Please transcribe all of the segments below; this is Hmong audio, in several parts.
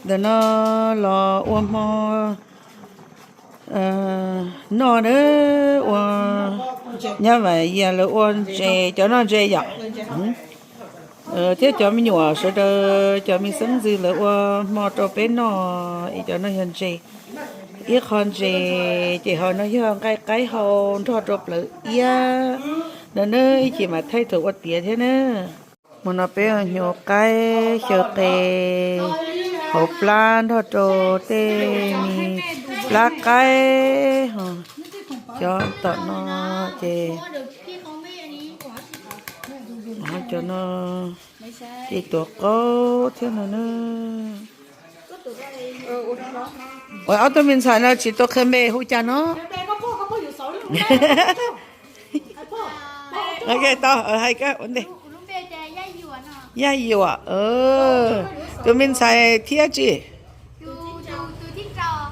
Ntawm no los ua hmo noj na, ua nyab Vam Yias lawv ua ntses, cov noj ntses yom. Thiab cov me nyuam sawv daws, cov me xeeb ntxwv lawv ua hmo rau peb noj, es cov no yog ntses. Ib qho ntses ces ho no yog nqaij qaib hau nrog rau plawv iab no na, ib chim mam thaij thaum ua tiav thiab na. Hmo no peb hnyuv qaib xyaw qe hauv plab nrog rau tej me plab qaib, cov tom no ces cov no ces tuav qaub thiab no na. Ua ob tug me ntxhais no tsis tau qhia npe hu cas no? Tau, hais koj ua ntej. Yaj Yuam. Tus me ntxhais thiab tsis?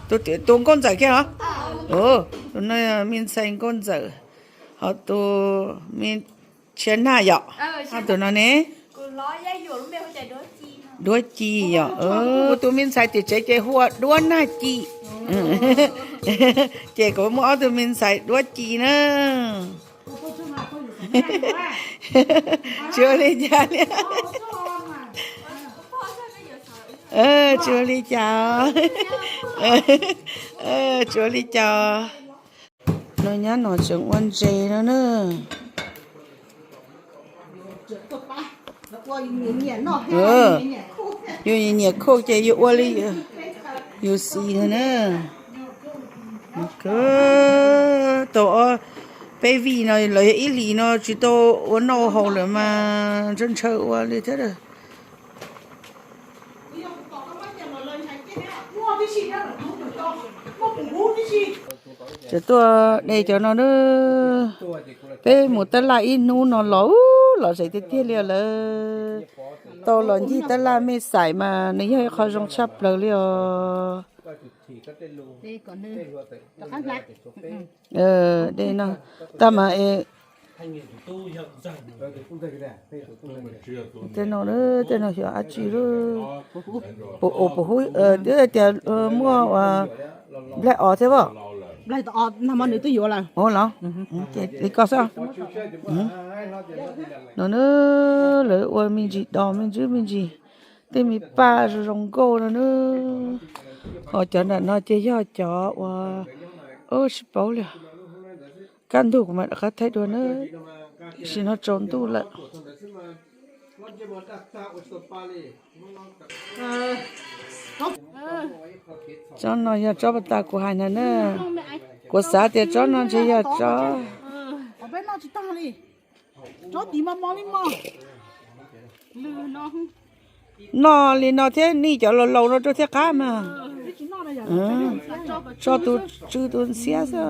Tus nkauj ntxawm kiag los? Tus no me ntxhais nkauj ntxawm, ho tus me Tshia Nag yom? Tus no ne? Duab Ci yom? Tus me ntxhais tim tsev ces hu ua Duab Nag Ci. Ces kuv muab ob tug me ntxhais Duab Ci na. Tsis ua li cas li. Tsis ua li cas. Tsis ua li cas. No nyab no tseem ua ntses no na. Yus nyiam khuj ces yus ua li yus xis na. Tau peb vij no lawv yog ib hlis no tsis tau ua noj ua haus lawm mas ntshaw ntshaw ua li thiab. Ces tuaj de cov no na. Peb mus tab laj ib hnub no los, los zem tiag tiag li os lawm. Tau los ncig tab laj mej xais mas nws yog ib qho zoo tshaj plaws li os. De no, tag mas tej no, tej no xyov dab tsi lawm. Ua puv huv, twb tias muaj nplaig os thiab as. Ua los, ces li ko xwb. No na, lawv ua me ntsis dos me ntsis me ntsis, tej me paj zoo zoo nkauj no na. Ho cov nram no ces yog cov uas, ub, tsis paub li. Kaj ntug kuv mam rov qab thaij dua na, tam sim no tsaus ntuj lawm. Tsob no yog tsob pas tas kuv hais ntawd na. Kuv xav tias tsob no ntshe yog tsob noj li no thiab, nij cov laus laus no rau thiaj qab mas. Tso tus tsw tus ntxhiab xwb.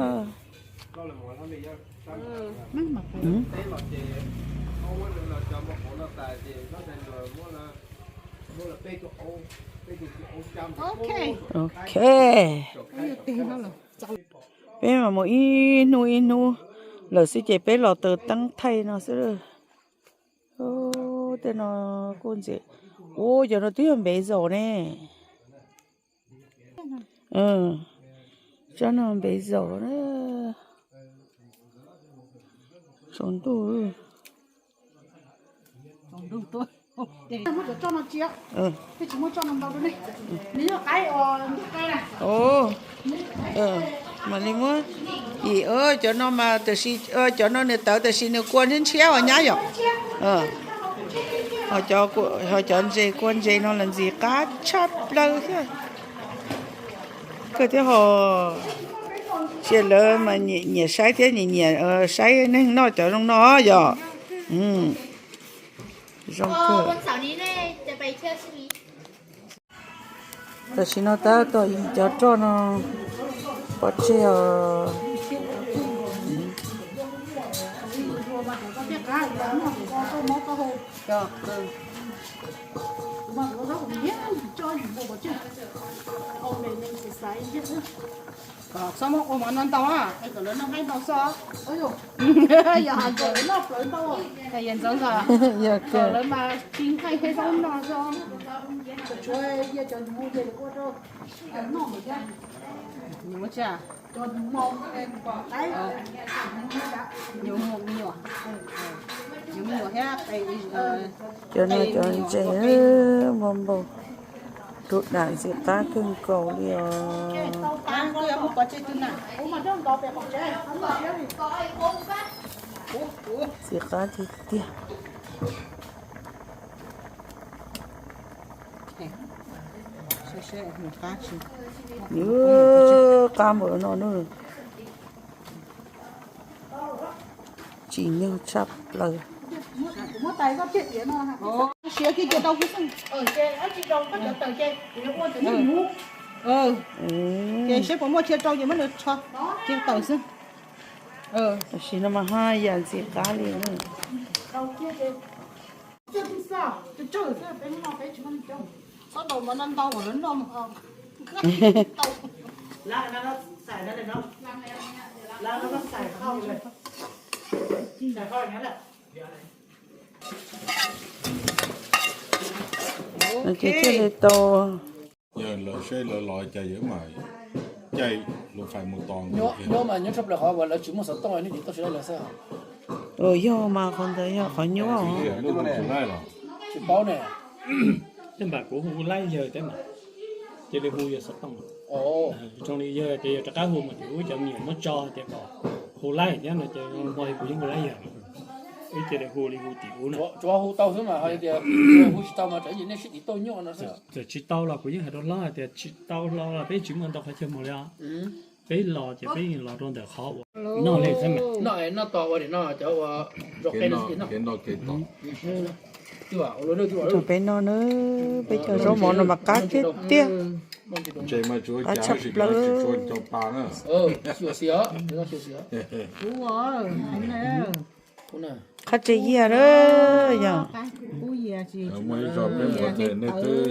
Ok. Peb mas mus ib hnub ib hnub lawm xwb ces peb los taws teeb thaij no xwb. Tej no kuj ntxim. Ua cov no twb yog npev zaum ne. Tsob no npev zaum na. Tsaus ntuj. Mam li muab, cov no mas tam sis cov no nws tawv tam sis nws kua ntshiab ntshiab os nyab yom. Ho cov ntses kua ntses no los ntxim qab tshaj plaws thiab. Kawg thiab ho, sia lawv mas nyiam saib thiab nyiam nyiam saib neeg noj cov zoo no yom. Zoo kawg. Tam sim no tab tom yim cov roj no pov tseg os. Txhob muab ua mov no ntau, kom lawv noj nqaij ntau xwb. Yog hais kom lawv noj plawv ntau, kom lawv mas tsis nqaij thiab zaub noj xwb. Nyuam ua tsi? Nyuam me nyuam, nyuam me nyuam thiab. Cov no cov ntses muaj npaum, rub dam ntxim qab kawg nkaus li os. Ntxim qab tiag tiag. Nws qab npaum no na. Tsim nyog tshaj plaws. Ces saib puas muaj chaw rau ces muab nws rho kiag tawm xwb. Tam sim no mas haj yam ntxim qab li. Txhob daus mas no ntau lawv noj. Ces thiaj li tau. Yog lawv seb lawv los cas yawg mas caij lus fais mus tos. Nyuaj mas nyuaj tshaj plaws qhov uas lawv tsis muaj xov tooj nej tsis tau tsis laij lawv xwb. Yog mas qhov ntawd yog qhov nyuaj. Tsis paub ne. Tej npam kuv hu laib yawg thiab mas cia li hu yawg xov tooj. Zoo li yawg tias yog rov qab hu mas ces ub cov me nyuam muab tso tias kom hu laib thiab no ces hmo kuv yeej hu laib yawg. Ib cia li hu li hu tim ub no. Tsuav hu tau xwb mas ho tias hu tsis tau mas tsam ib ntsis nej sib tiv tauj nyuaj no xwb. Txawm tsis tau los kuv yeej hais rau hlob hais tias tsis tau los peb tsis muaj ntau qhov chaw mus li os. Peb los ces peb yeej los rau ntawm qhov uas noj li xwb mas. Noj tos ua no cov ua kev noj kev tos. Peb noj na, peb cov zaub mov no mas qab tiag tiag. Qab tshaj plaws. Qab tse yias na, yog. Muaj ib zaug peb mus ces nej twb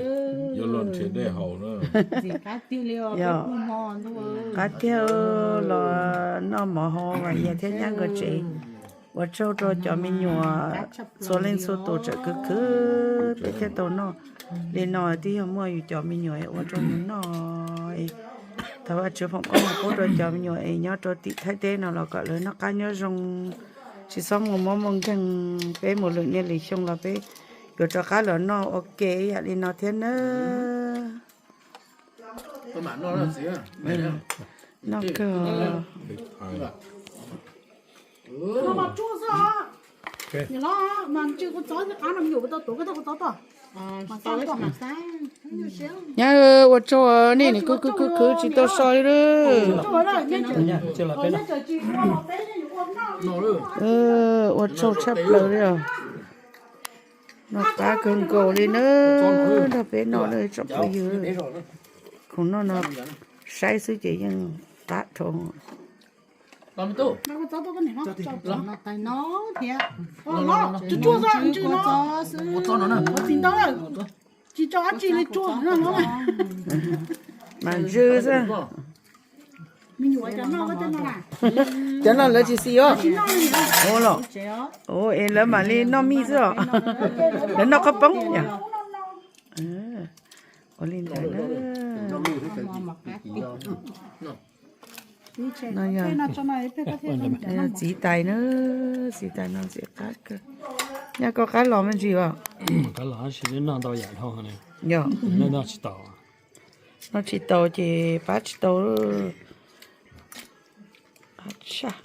yuav luag nrhiav dej haus na. Yog, qab tiag los noj mov hauv vas yias thiab nyab nkawd tsev. Ua tsaug rau cov me nyuam txhua leej txhua tus tseem khwv khwv peb thiaj tau noj li no. Twb yog muaj yus cov me nyuam ua rau yus noj. Thov Vajtswv foom koob hmoov pub rau cov me nyuam es nyob rau tim Thaib teb no los kom lawv noj qab nyob zoo, tsis txhob muaj mob muaj nkeeg. Peb mus lwm niaj lwm xyoo los peb yuav rov qab los noj ua ke ib yam li no thiab nawb. Noj kawg. Nyab, ua tsaug nej nim khwv khwv khwv khwv tsis tau so li. Ua tsaug tshaj plaws li os. Noj qab kawg nkaus li na, nrog peb noj na tsoom phooj ywg. Khoom noj no saib xwb ces yeej qab dhau. Mas ntsw xwb. Cov no lawv tsis xis os. Ua los, es lawv mam li noj mij xwb os. Lawv noj qhaub poob yom. Ua li ntawd na. No yog txiv tais na, txiv tais no ntxim qab kawg. Nyab, koj qab los me ntsis os. Yog, noj tsis tau ces pab tsis tau. Qab tshaj.